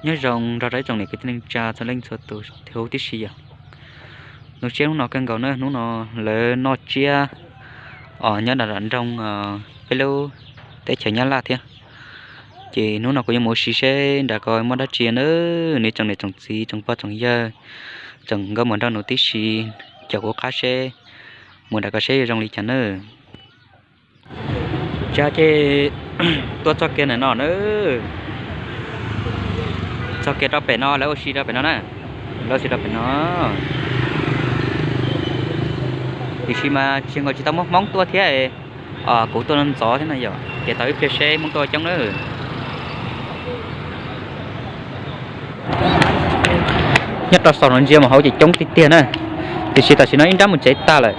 Nyob zoo nrog rau ib tsoom niam kwv tij neej tsa txhua leej txhua tus thiab huv tib si yom. Zoo siab hnub no kawg nkaus na, hnub no lawv noj tsiab os nyob nram nroog peb lub teb chaws Nyab Laj thiab. Ces hnub no kuv yuav mus ua si seb nram ko muaj dab tsi na, nws tsoom niam tsoom txiv tsoom pog tsoom yawg, tsoom nkauj muam nraug nus tib si, caum kuv qab seb mus nram ko seb yuav zoo li cas na. Tsam ces tuaj txoj kev ntawm no na, txoj kev rau pem no lawv ua si rau pem no na, lawv ua si rau pem no. Tiam sis mas tsis nkaus tsis tau muaj Hmoob tuaj thiab, kuv tuaj no ntxov thiab no yom, ces tau ib pliag seb Hmoob tuaj coob na. Nyob rau saum no ntsia mus hauv ces coob tiag tiag na, tiam sis tam sim no ib nrab mus tsev tag lawm.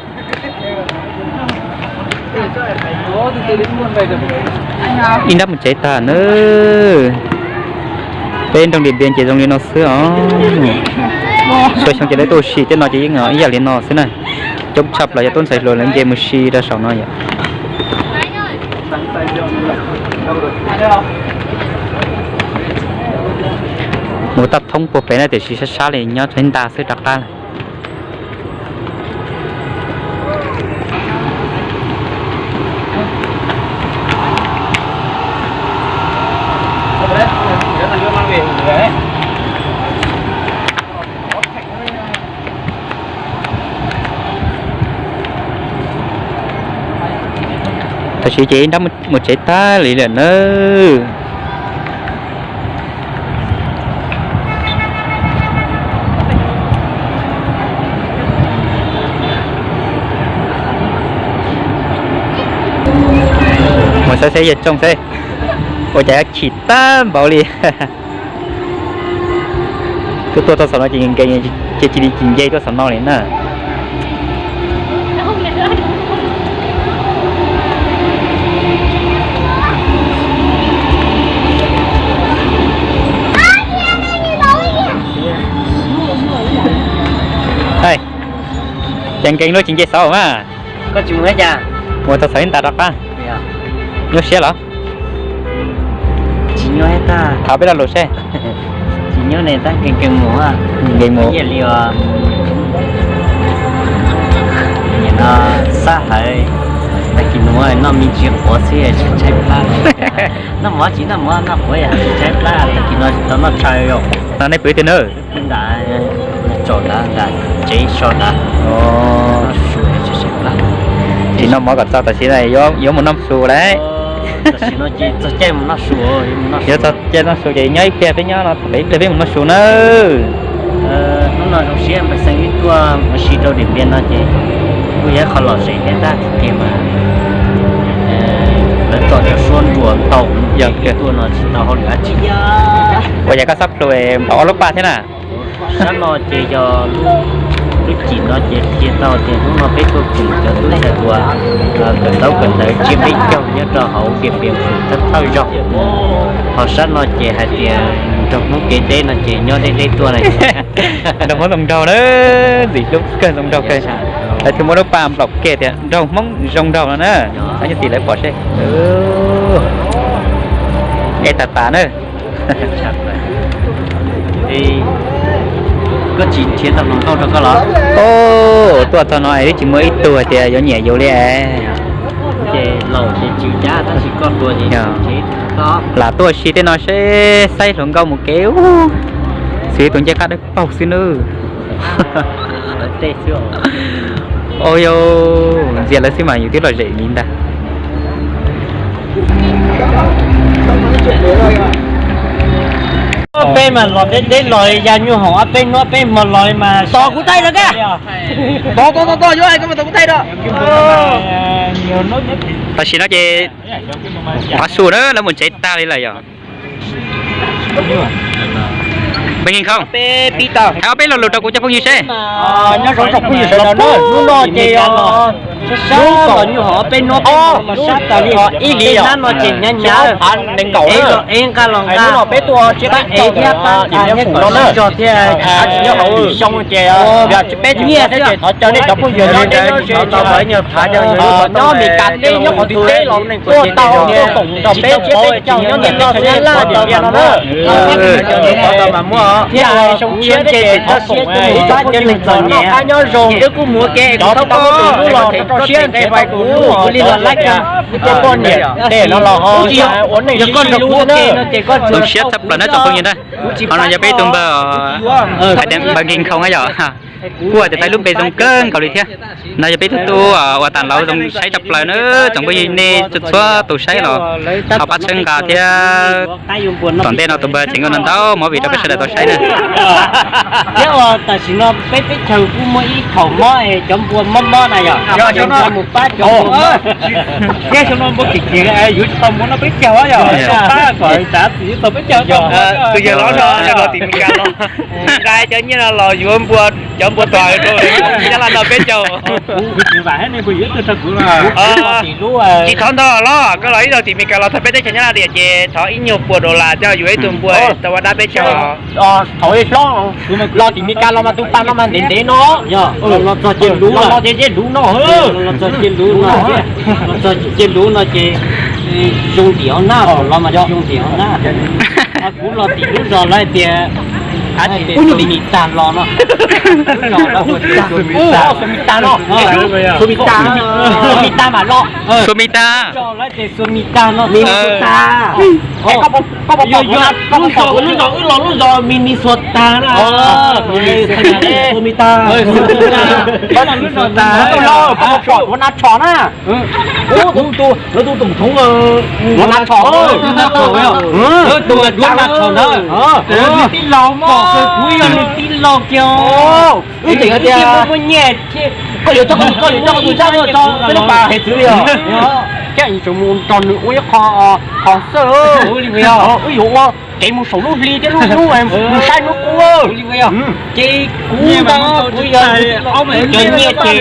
Ib nrab mus tsev tag na. Peb nroog Diam Npias ces zoo li no xwb os. Txhua xyoo ces lawv tuaj ua si tej no ces yeej ib yam li no xwb na. Coob tshaj plaws yog tuaj ntxhais hluas lawv nce mus si rau saum no yom. Mus toj thoob puag pem na tiam sis sab sab li nyob txog ib nta xwb rov qab lawm. Tam sim ces nrab mus tsev tag li lawm nawb. Mus saib seb yawg Tsooj seb ua cas yuav chim tag npaum li. Twb tuaj txog saum no ces nkees ces cia li tsis nce tuaj saum no li na. Ces nkees luaj tsis nce saud mas. Koj tsis mus ua cas? Mus txog saum ib nta rov qab. Nyuaj siab los? Tsis nyuaj tag. Thov peb lo lus seb. Tsis nyuaj ne, tab nkees nkees mus. Nkees mus. Ib yam li os, no xab hawv, tag kis mus noj me ntsis quav xwb tshaib plab. Noj mov tsis noj mov, noj quav yam tshaib plab, tag kis no tsis tau noj tshaw. No nej pw twg na? Pw nram tsaum nrad, nram tsev so nrad. Noj su tshaib plab. Tsis noj mov kom txog tam sim no yuav mus noj su lawm. Tam sim no ces txog caij mus noj su. Yuav txog caij noj su ces nyob ib pliag peb nyob no, thaum ib pliag peb mus noj su nawb. Hnub no zoo siab npawg Xeeb wb tuaj ua si rau Diam Npias no ces kuj yog qhov lom zem thiab tab tiag tiag mas lawv tso cov suab nruas ntau, tuaj no tsis tau hauj lwm dab tsi. Ua cas koj xab plhu npaum ob lub paj thiab na? Sab no ces yog lub cim no ces qhia tau tias hnub no peb tuaj koom cov tub ntxhais hluas kawm ntaub kawm ntawv tsiab peb caug nyob rau hauv Diam Npias Xum thawj thawj zaug. Ho sab no ces hais tias nraug Hmoob kev deb no ces nyob deb deb tuaj na. Nraug Hmoob zoo nraug na, ntxim hlub kawg zoo nraug kawg. Lawv thiaj muab lub paj nplaum kiag tias nraug Hmoob zoo nraug no na. Nyob tim lawv pom seb. Es tas tas na. Koj tsis nrhiav tau hluas nkauj rau koj los? Tuaj txog no es twb tsis muaj ib tug hais tias yuav nyiam yus li. Ces laus ces tsis cav tab sis koj hluas ces lam tuaj ua si tej no seb saib hluas nkauj mus kev ub, xwb tus ncej qab dawb paug xwb nawb. Ua yus ntxias lawv xwb mas yus twb lom zem li ntag. Ob peb mas los deb deb los ya nyuag hoom ob peb hnub ob peb hmo los mas tos kuv taij lawm koj. Tos tos tos tos yuav hais koj mas tos kuv taij rau. Tam sim no ces qhov su na lawv mus tsev tag li lawm yom. Npaj Nkeeg Khoom, hais ob peb lo lus rau kuv cov phooj ywg seb. Nyob zoo tsoom phooj ywg sawv daws na, hnub no ces sab sab los nyuj hom peb hnub peb hmo mas sab tas li, ib hlis hnab no ces hnyav hnyav, es nqa los nqa, pab ev thiab pab nqa nyob kom sib zog thiab. Xyoo ces peb nyiaj thiab ces thov caw nej cov phooj ywg nyob deb nyob ze, nyob Mes Kas teb nyob qhov twg teb los tuaj tau tuaj koom nrog peb tsiab peb caug nyob ntawm teb chaws Nyab Laj tau no na. Thiab xyoo tshiab ces thov foom ib tsoom phooj ywg txom nyem nyob zoo, twb kuj mus ua ke cov tau kuj los rau siab nqe fais kuv li los laib kawg. Tej poj niam tej no los ho ua neej sib hlub no ces koj zoo siab tshaj plaws na tsoom phooj ywg na. Qhov no yog peb tus npawg, hais tias npawg Nkeeg Khoom yom. Kuj hais tias tais lub npe zoo kawg nkaus li thiab. No yog peb tug tub uas tas lauv zoo saib tshaj plaws na. Tsoom phooj ywg nej txhua txhua tus saib los ho pab txhawb nqa thiab. Tom ntej no tus npawg tseem nkaug ntau ntau movie rau peb sawv daws tau saib na. Thiab uas tam sim no peb teb chaws kuj muaj ib thaum mob es cov npua mob mob na yom, mus pab cov npua mob. Thiab xyoo no npua kim kim yuav tsis tau npua noj peb caug yom, pab kom txav txim tau peb caug. Tus yawg los no los tim Mes Kas los nqa cov nyiaj no los yuav npua, cov npua tuag rau Nyab Laj noj peb caug. Tsis thov ntau los koj los ib zaug tim Mes Kas los thov peb teb chaws Nyab Laj tias ces thov ib nyuag puas dollar coj yuav ib tug npua tau ua dab peb caug. Thaum ib hlob los tim Mes Kas los mas tus pas no mas ntev ntev no, los txog cia luv no, los txog cia luv no, los txog cia luv no ces zoo ntiam na, los mas zoo ntiam na. Kuv los tim lub zos lawv tias Xua Mis Tas los no. Xua Mis Tas no, Xua Mis Tas, Xua Mis Tas mas los. Xua Mis Tas, Xua Mis Tas no, Minnesota. Koj puas pom lub zos wb los lub zos Minnesota na? Xua Mis Tas, Minnesota. Koj puas pom Huav Nas Tshos na? Ub, tus, lawv tus tổng thống Huav Nas Tshos, tus Huav Nas Tshos na, nws tij laug, kuv yog nws tij laug kiag. Wb tseem hais tias muaj nyiaj, koj yuav coj, koj yuav coj tus zaj tuaj tso peb lub pas hais txwv li os. Thiab tseem mus nrog nws ua ib qho, qhov xwb, wb yuav ua kev mus saum lub hli thiab lub hnub mus saib hnub qub. Ces kuv ntag, kuv yog cov nyiaj ces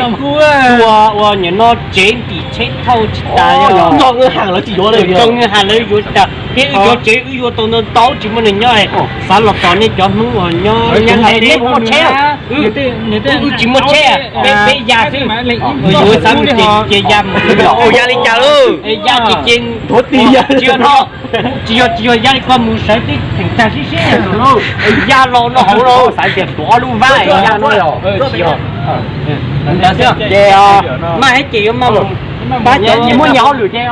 ua, ua nim no tsev ntim tsheb thauj tsis tas, nrog ngân hàng lawv tsis yuav, nrog ngân hàng lawv yuav tas, thiab wb cov tsev wb yuav tau ntau ntau tsis muaj neeg nyob. Xav los tos nej cov Hmoob uas nyob Nyab Laj, nej puas muaj tsheb? Wb tsis muaj tsheb, peb, peb ya xwb. Yuav xav mus ces, ces ya mus. Ya li cas? Ya ces, ces tsis yog no, tsis yog, tsis yog ya li koj mus sawv tib theem tag sib sib, ya los no hauv los xav tias tuav ob lub vab ya no. Ces maj ces yuav maj mus pab cov muaj nyias hauj lwm ces,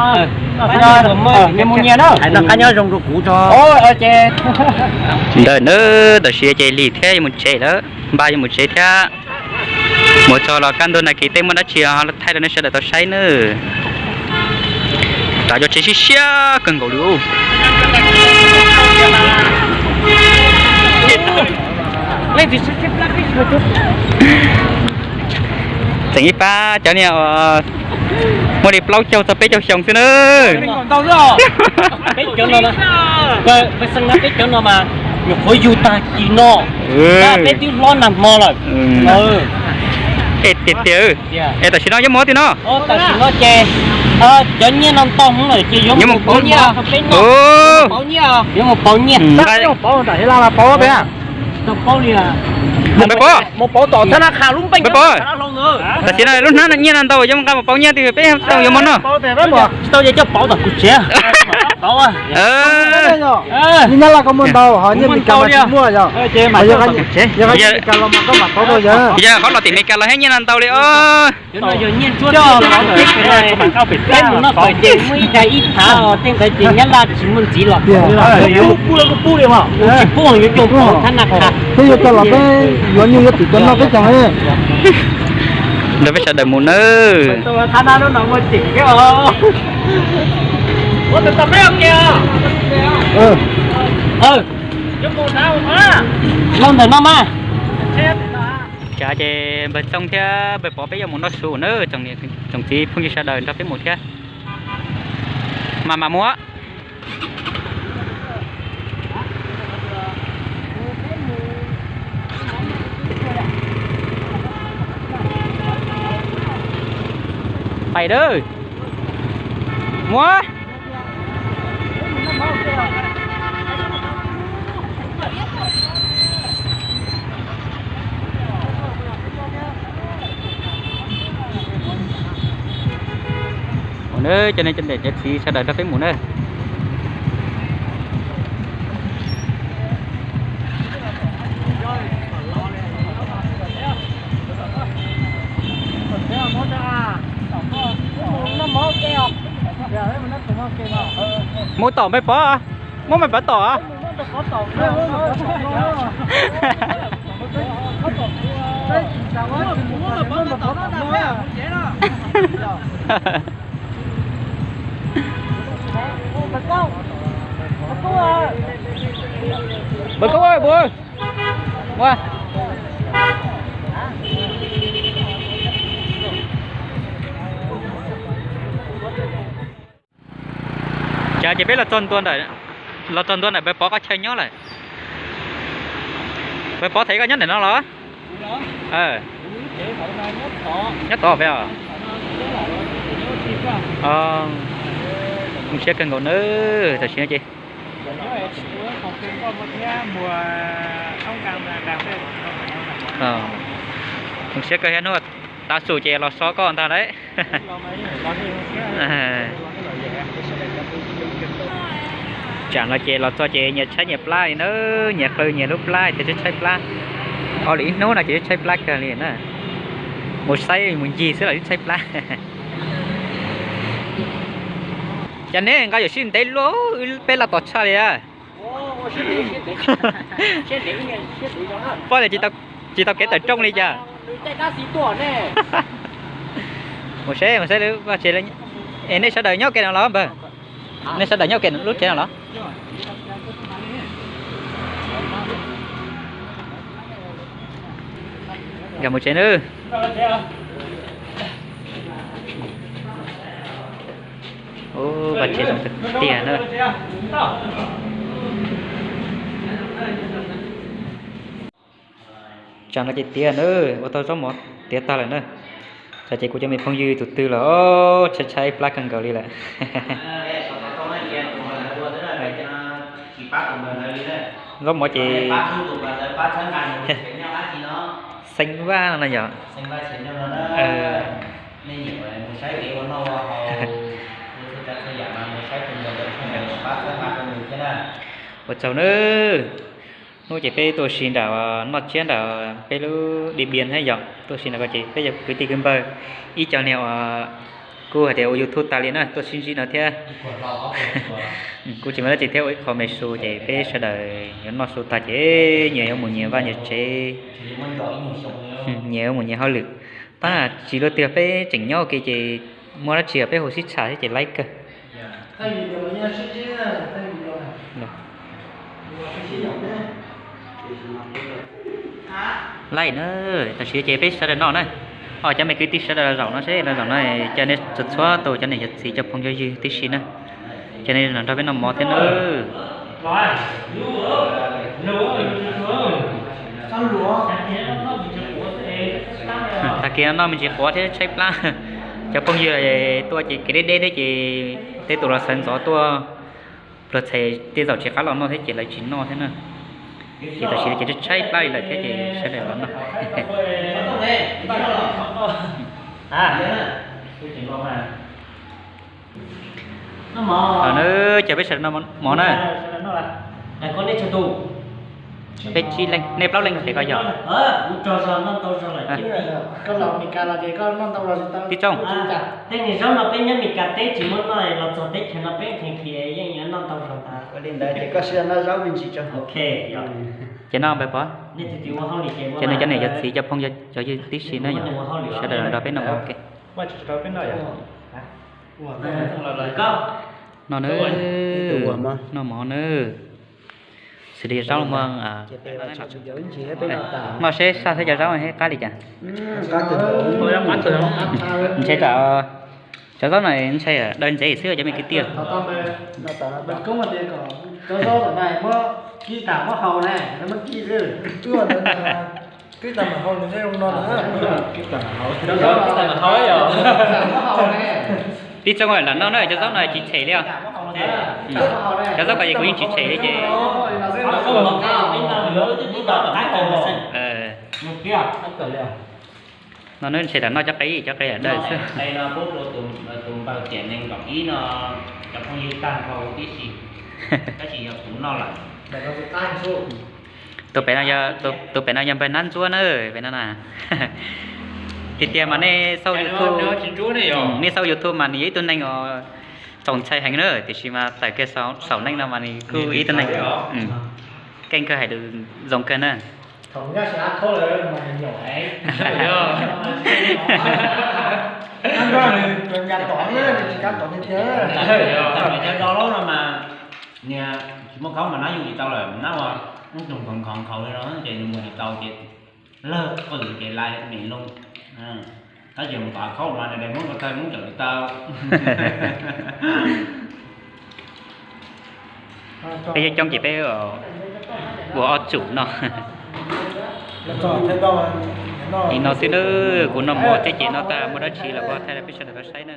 nej mus nyias na, qab nyob zoo rau kuv tso. Ces ntawm na, tam sim ces lig thiab yuav mus tsev lawm, npaj yuav mus tsev thiab. Mus txog los kaj ntug na, kev teb muaj dab tsi ho thaij rau nej sawv daws tau saib nawb. Rov cov tsev siab siab kawg nkaus li. Tseem ib pab cov niag uas muaj li plaub caug txog peb caug xyoo xwb na. Peb cov no, peb cov no mas nyuam qhuav yug tag kis no, peb twb hlob nag hmo lawm. Tiag tiag. Es tam sim no yuav mus twg no? Tam sim no ces cov nyiaj no ntau hmoob lawm ces yuav mus pauv nyiaj, pauv nyiaj, yuav mus pauv nyiaj. Pauv tam sim no pauv peb, tsis tau pauv li. Mus pauv tom thab nab qha lub npeej, tam sim no lub hnab nyiaj no ntau yuav mus nqa mus pauv nyiaj twg peb tau yuav mus no. Tsis tau ces coj pauv tom kuv tsev. Pauv, nyiaj Nyab Laj koj muaj ntau ho nyiaj Meskas mas tsis muaj yog. Yog qhov los tim Meskas los thiab nyiaj no ntau li os. Peb mus noj fawm ces muaj ib daig ib phav, tej ntawd ces Nyab Laj tsis muaj ntxiv los. Tsis pub yuav coj pauv thab nab qha. Peb yuav coj los peb yuav nyuj yuav twm cov noj peb caug. Nrog peb sawv daws mus nawb. Los ntawm no mas. Ces npawg Txooj thiab npawg Pov peb yuav mus noj su nawb, tsoom txiv phooj ywg sawv daws nrog peb mus thiab. Mas mam mus. Pais dawb. Muab. Mus na, cov niam cov txiv sawv daws nrog peb mus na. Mus tom Npawg Pov, muab Npawg Pov tom. Npawg Koob, ua, cas ces peb los txog ntua ntawm, los txog ntua ntawm Npawg Pov qhov chaw nyob lawm. Npawg Pov, thaum ub koj nyob ntawm no los? Nyob tod peb os. Zoo siab kawg nkaus nawb, tam sim no ces zoo siab kawg thiab, hnub tav su ces los so koj ntag lauj. Tsam no ces los txog ces nyias tshaib nyias plab li na, nyias qw nyias lub plab tias tshaib tshaib plab. Ua li ib hnub no ces tshaib plab kawg li na. Mus saib mus ncig xwb los twb tshaib plab. Cas neb nqa yuam sij ntev luaj, peb laj tom tshaj li a. Poj niam tsis tau kev tawm rooj li cas. Mus seb, mus seb lub vaj tsev. Es nej sawv daws nyob ke no los npawg? Nej sawv daws nyob ke lub tsev no los? Nkag mus tsev nawb. Vaj tsev zoo tiag na. Tsam no ces tiav na, ua tau zaub mov tiav tag lawm na. Tsam ces kuv cov me phooj ywg tus twg los tshaib tshaib plab kawg nkaus li lawm. Zaub mov ces xeeb Vaj no yog. Ua tsaug nawb. Hnub ces peb tuaj si nram noj tsiab nram peb lub Di Bian thiab yom, tuaj si nram ko ces peb cov kwv tij kwv npawg ib co niag uas kuj hais tias ua YouTube tas li na tuaj sib ntsib no thiab. Kuv tsis muaj dab tsi thiab ua ib qho me su ces peb sawv daws yuav noj su tag ces nyias yuav mus nyias vaj nyias tsev, nyias yuav mus nyias hauj lwm. Tab tsis luaj twg peb tseem nyob ua ke ces muaj dab tsi peb hu sib tsham thiab ces laib kawg. Laib na, tam sim ces peb sawv daws noj na. Ho cov me kwv tij sawv daws los zaum no seb, los zaum no ces nej txhua txhua tus cov niam cov txiv cov phooj cov ywg tib si na, ces nej nrog peb noj mov thiab nawb. Tag kis noj me ntsis quav thiab tshaib plab. Cov phooj ywg tuaj ces kev deb deb thiab ces tej tus los sawv ntxov tuaj, pluag txhais tej zaum tsis qab los noj thiab ces lawv tsis noj thiab na. Ces tam sim no ces tshaib plab li lawm thiab ces sawv daws los noj. Nawb, ces peb sawv daws noj mov na. Peb tsib leej, nej plaub leej pem ko yog. Tib tsoom. Ces noj npawg Pov, ces nws cov niam cov txiv cov phooj cov ywg tib si na yog, sawv daws nrog peb noj mov ua ke. Noj nawb, noj mov nawb. Xws li zaub muag, noj seb saj thiab cov zaub qab li cas. Ntshe tam cov zaub no ntshe daw ntxev xwb cov me kwv tij. Pib tag mam hau nws thiaj zoo no na. Pib tsoom lam noj na, cov zaub no tsis tshem li os. Cov zaub ko ces kuv yeej tsis tshem li ces. No nws ntshe lam noj cov qe, cov qe lam dawb xwb. Tus pem no yog, tus pem no yog npawg Nab Ntsuab na, pem no na. Tiag tiag mas nej xauj YouTube, nej xauj YouTube mas nws yog ib tug neeg uas txaus ntshai heev na, tiam sis mas tawm kiag saum neej no mas nws kuj ib tug neeg keej kawg, hais lus zoo kawg na. Cov do no mas niag tsis muaj khaub mas nab yug tsis tau lawm, nab ua ub tug nkhaus nkhaus li no ces nws mus tsis tau ces lawg qws ces lais mem loo. Tab sis mus tom khaub mas nws de Hmoob ko taw Hmoob tawm tsis tau. Peb coob coob ces peb ua ob tsum no. Li no xwb na, kuv noj mov thiab ces noj tag, muaj dab tsi los kuv thaij rau peb sawv daws tau saib na.